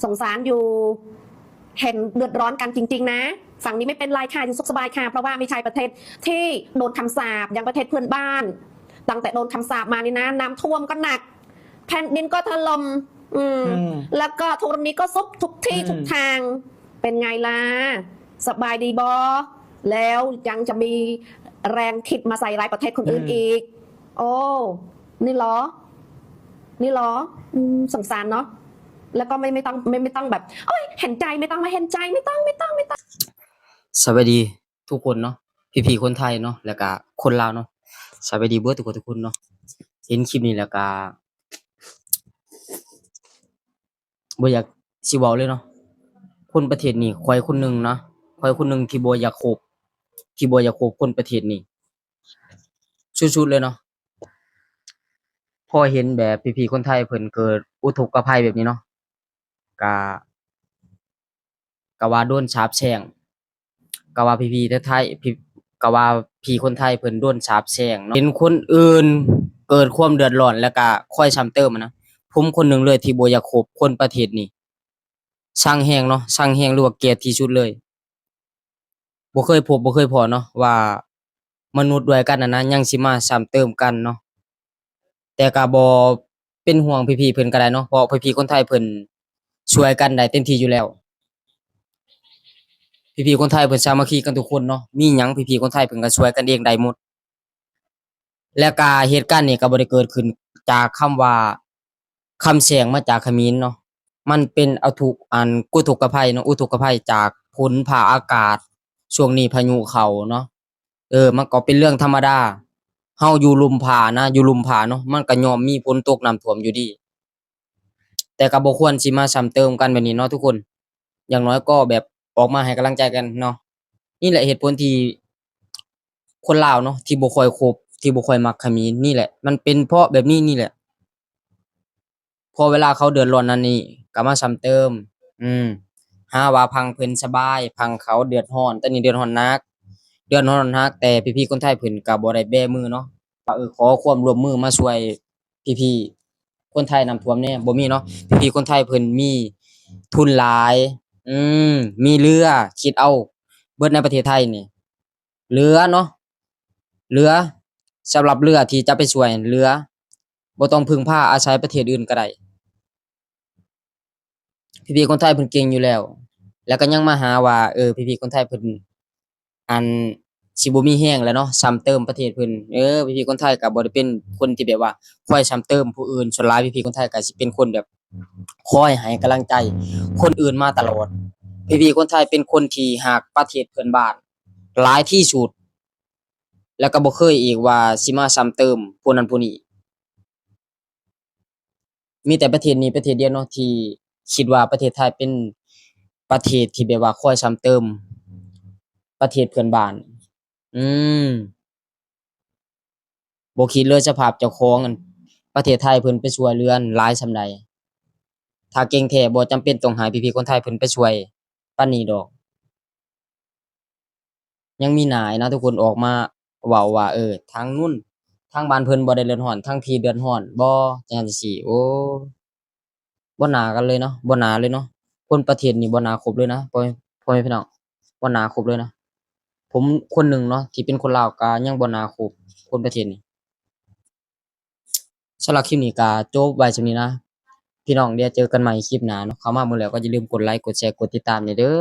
สงสารอยู่ เห็นเดือดร้อนกันจริงๆนะ ฝั่งนี้ไม่เป็นไรค่ะ อยู่สุขสบายค่ะ เพราะว่าไม่ใช่ประเทศที่โดนคำสาป อย่างประเทศเพื่อนบ้าน ตั้งแต่โดนคำสาปมานี่นะ น้ำท่วมก็หนัก แผ่นดินก็ถล่ม อืม อืม แล้วก็ธรณีก็ซุดทุกที่ อืม ทุกทาง เป็นไงล่ะ สบายดีบ่ แล้วยังจะมีแรงคิดมาใส่ร้ายประเทศคนอื่น อืม อีก โอ้ นี่เหรอ นี่เหรอ อืม สงสารเนาะ แล้วก็ไม่ ไม่ต้อง ไม่ ไม่ต้องแบบ โอ๊ย เห็นใจ ไม่ต้องมาเห็นใจ ไม่ต้อง ไม่ต้อง ไม่ต้อง ສະບາຍດີທຸກຄົນເນາະ ພີ່ໆຄົນໄທເນາະ ແລ້ວກະຄົນລາວເນາະ ສະບາຍດີເບິດທຸກຄົນທຸກຄົນເນາະ ເຫັນຄລິບນີ້ແລ້ວກະ ບໍ່ຢາກຊິເວົ້າເລີຍເນາະ ຄົນປະເທດນີ້ ຂ້ອຍຄົນໜຶ່ງນະ ຂ້ອຍຄົນໜຶ່ງທີ່ບໍ່ຢາກຄົບ ທີ່ບໍ່ຢາກຄົບຄົນປະເທດນີ້ສຸດໆເລີຍເນາະ ພໍເຫັນແບບພີ່ໆຄົນໄທເພິ່ນເກີດອຸທົກກະໄພແບບນີ້ເນາະ ກະ ກະວ່າໂດນສາບແຊ່ງ ກະວ່າພີ່ໆໄທ ກະວ່າພີ່ຄົນໄທເພິ່ນໂດນສາບແຊ່ງເນາະ ເຫັນຄົນອື່ນເກີດຄວາມເດືອດຮ້ອນ ແລ້ວກະຄອຍຊ້ຳເຕີມນະ ຜົມຄົນໜຶ່ງເລີຍທີ່ບໍ່ຢາກຄົບຄົນປະເທດນີ້ ຊັງແຮງເນາະ ຊັງແຮງ ຫຼືວ່າເກລີຍດທີ່ສຸດເລີຍ ບໍ່ເຄີຍພົບບໍ່ເຄີຍພໍ້ເນາະ ວ່າມະນຸດດ້ວຍກັນຫັ້ນນະ ຍັງຊິມາຊ້ຳເຕີມກັນເນາະ ແຕ່ກະບໍ່ເປັນຫ່ວງພີ່ໆເພິ່ນກະໄດ້ເນາະ ເພາະພີ່ໆຄົນໄທເພິ່ນຊ່ວຍກັນໄດ້ເຕັມທີ່ຢູ່ແລ້ວ ພີ່ໆຄົນໄທເພິ່ນສາມັກຄີກັນທຸກຄົນເນາະ ມີຫຍັງພີ່ໆຄົນໄທເພິ່ນກະຊ່ວຍກັນເອງໄດ້ໝົດ ແລ້ວກະເຫດການນີ້ກະບໍ່ໄດ້ເກີດຂຶ້ນຈາກຄຳວ່າ ຄຳແຊ່ງມາຈາກຂະເໝນເນາະ ມັນເປັນອຸທຸກ ອັນ ອຸທົກກະໄພເນາະ ອຸທົກກະໄພຈາກຝົນຟ້າອາກາດ ຊ່ວງນີ້ພາຍຸເຂົ້າເນາະ ເອີ ມັນກໍເປັນເລື່ອງທຳມະດາ ເຮົາຢູ່ລຸ່ມຜານະ ຢູ່ລຸ່ມຜາເນາະ ມັນກໍຍ່ອມມີຝົນຕົກນ້ຳຖ້ວມຢູ່ດີ ແຕ່ກໍບໍ່ຄວນຊິມາຊ້ຳເຕີມກັນແບບນີ້ເນາະທຸກຄົນ ຢ່າງໜ້ອຍກໍແບບອອກມາໃຫ້ກຳລັງໃຈກັນເນາະ ນີ້ແຫຼະເຫດຜົນທີ່ຄົນລາວເນາະ ທີ່ບໍ່ຄ່ອຍຄົບ ທີ່ບໍ່ຄ່ອຍມັກຂະເໝນ ນີ້ແຫຼະ ມັນເປັນເພາະແບບນີ້ນີ້ແຫຼະ ພໍເວລາເຂົາເດືອດຮ້ອນນັ້ນນີ້ ກໍມາຊ້ຳເຕີມ ອືມ ຫາວ່າຝັ່ງເພິ່ນສະບາຍ ຝັ່ງເຂົາເດືອດຮ້ອນ ຕອນນີ້ເດືອດຮ້ອນໜັກ ເດືອດຮ້ອນໜັກ ແຕ່ພີ່ໆຄົນໄທເພິ່ນກໍບໍ່ໄດ້ແບມືເນາະ ວ່າ ເອີ ຂໍຄວາມຮ່ວມມືມາຊ່ວຍ ພີ່ໆຄົນໄທນ້ຳຖ້ວມແດ່ ບໍ່ມີເນາະ ພີ່ໆຄົນໄທເພິ່ນມີທຶນຫຼາຍ ອືມ ມີເຮືອ ຄິດເອົາ ເບິດໃນປະເທດໄທນີ້ ເຫຼືອເນາະ ເຫຼືອ ສຳລັບເຮືອທີ່ຈະໄປຊ່ວຍເຫຼືອ ບໍ່ຕ້ອງເພິ່ງພາອາໄສປະເທດອື່ນກໍໄດ້ ພີ່ໆຄົນໄທເພິ່ນເກັ່ງຢູ່ແລ້ວ ແລ້ວກໍຍັງມາຫາວ່າ ເອີ ພີ່ໆຄົນໄທເພິ່ນ ອັນ ຊິບໍ່ມີແຮງແລ້ວເນາະ ຊ້ຳເຕີມປະເທດເພິ່ນ ເອີ ພີ່ໆຄົນໄທກໍບໍ່ໄດ້ເປັນຄົນທີ່ແບບວ່າຄອຍຊ້ຳເຕີມຜູ້ອື່ນ ສ່ວນຫຼາຍພີ່ໆຄົນໄທກໍຊິເປັນຄົນແບບຄອຍໃຫ້ກຳລັງໃຈຄົນອື່ນມາຕະຫຼອດ ພີ່ໆຄົນໄທເປັນຄົນທີ່ຮັກປະເທດເພື່ອນບ້ານຫຼາຍທີ່ສຸດ ແລ້ວກໍບໍ່ເຄີຍອີກວ່າຊິມາຊ້ຳເຕີມຜູ້ນັ້ນຜູ້ນີ້. ມີແຕ່ປະເທດນີ້ປະເທດດຽວເນາະ ທີ່ຄິດວ່າປະເທດໄທເປັນປະເທດທີ່ແບບວ່າຄອຍຊ້ຳເຕີມປະເທດເພື່ອນບ້ານ. ອືມ ບໍ່ຄິດເລີຍສະພາບເຈົ້າຂອງ ອັນ ປະເທດໄທເພິ່ນໄປຊ່ວຍເຫຼືອຫຼາຍສ່ຳໃດ. ຖ້າເກັ່ງແທ້ບໍ່ຈຳເປັນຕ້ອງໃຫ້ພີ່ໆຄົນໄທເພິ່ນໄປຊ່ວຍປານນີ້ດອກ. ຍັງມີໜ້າອີກນະ ທຸກຄົນອອກມາເວົ້າວ່າ ເອີ ທາງນຸ້ນ ທາງບ້ານເພິ່ນບໍ່ໄດ້ເດືອດຮ້ອນ ທາງພີ້ເດືອດຮ້ອນບໍ່ ຈັ່ງຊັ້ນຈັ່ງຊີ້. ໂອ້ ບໍ່ໜ້າກັນເລີຍເນາະ ບໍ່ໜ້າເລີຍເນາະ. ຄົນປະເທດນີ້ບໍ່ໜ້າຄົບເລີຍນະ ພໍ່ ພໍ່ແມ່ພີ່ນ້ອງ ບໍ່ໜ້າຄົບເລີຍນະ. ຜົມຄົນໜຶ່ງເນາະ ທີ່ເປັນຄົນລາວ ກະຍັງບໍ່ໜ້າຄົບຄົນປະເທດນີ້. ສຳລັບຄລິບນີ້ກະຈົບໄວ້ສ່ຳນີ້ນະ ພີ່ນ້ອງ. ດຽວເຈີກັນໃໝ່ຄລິບໜ້າເນາະ. ເຂົ້າມາມື້ແລ້ວກໍຢ່າລືມກົດໄລ ກົດແຊ ກົດຕິດຕາມແດ່ເດີ.